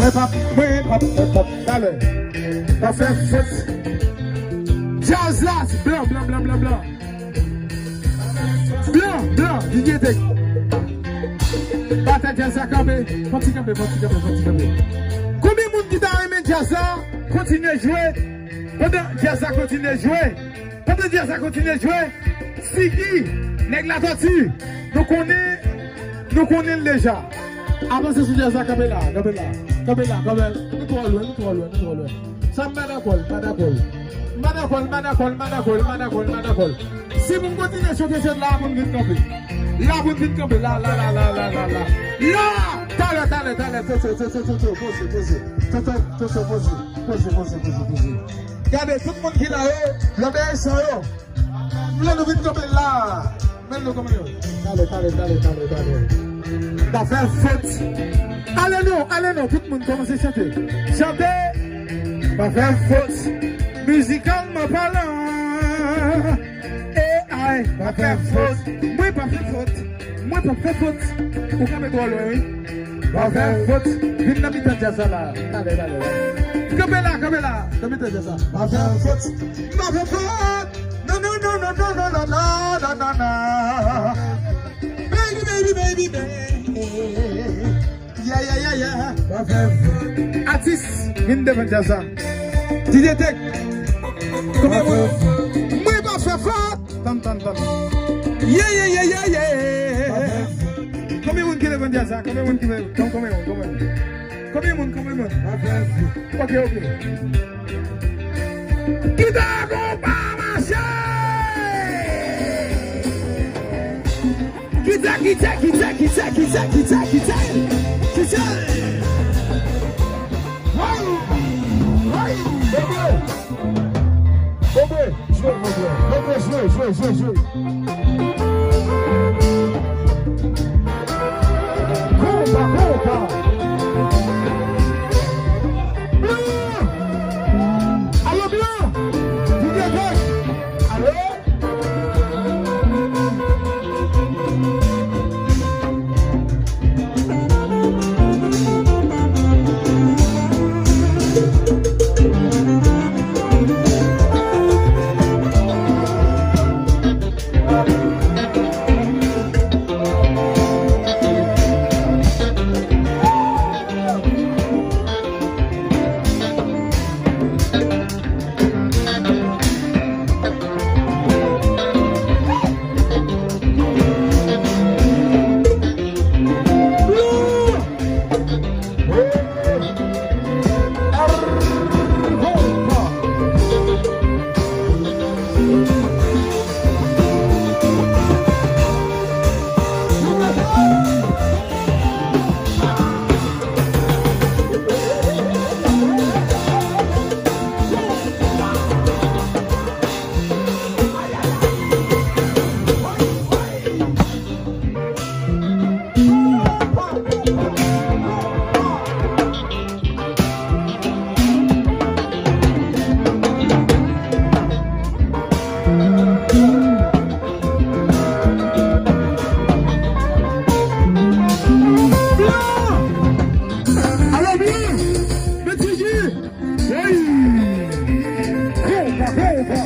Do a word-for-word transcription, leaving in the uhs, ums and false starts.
Mwen p ap, mwen p ap, p ap, p ap, talè. Pa fè fòs. Djaz la, blan, blan, blan, blan, blan. Blan, blan, Didier Tech. Batay djaz la kanpe. Fò ti kanpe, fò ti kanpe, fò ti kanpe. Konbyen moun ki ta renmen djaz la kontinye jwe? Pandan djaz la kontinye jwe, pandan djaz la kontinye jwe, Sigi, nèg Latòti, nou konnen, nou konnen l deja. Avanse sou djaz la, kanpe la, kanpe la, kanpe la, kanpe la. Nou twò lwen, nou twò lwen, nou twò lwen. Sa m pa dakò l, m pa dakò l. M pa dakò l, m pa dakò l, m pa dakò l, m pa dakò l, m pa dakò l. Si moun kontinye choke jèt la, moun vin kanpe. La, moun vin kanpe. La, la, la. La! Talè, talè, talè. Toto, toto, toto, poze, poze. Toto, toto, poze. Poze, poze, poze, poze. Gade, tout moun ki la yo, yo dèyè san yo. M vle nou vin kanpe la. Men nou kòman yo. Talè, talè, talè, talè, talè. Pa fè fòt. Ale non, ale non, tout moun kòmanse chante. Chante. Pa fè fòt. Mizikalman palan. E ay, pa fè fòt. Mwen pa fè fòt. Mwen pa fè fòt. Ou kanpe twò lwen, wi. Pa fè fòt. Vin nan mitan djaz la. Talè, talè, talè. Kanpe la, kanpe la. Nan mitan djaz la. Pa fè fòt. Pa fè fòt. Non, non, non. Baby, baby, baby, baby. Yeah, yeah, yeah, yeah. Atis, vin devan djaz la. Didier Tech. Konbyen moun? Mwen pa fè fòt. Tann, tann, tann. Yeah, yeah, yeah, yeah, yeah. Konbyen moun ki devan djaz la? Konbyen moun ki devan? Konbyen moun? Konbyen moun? Konbyen moun? Konbyen moun? Ok, ok. Gita gon pa mache! Gita, gita, gita, gita, gita, gita, gita. Gita. Hey! Hey! Bebe! Bebe! Jwe, jwe, jwe. Bebe, jwe, jwe, jwe, jwe. Konpa, konpa. Blan! Alo, Blan! Didier Tech! Alo! Blan! Alo, Blan! Mèt Sigi! Hey! Konpa, konpa!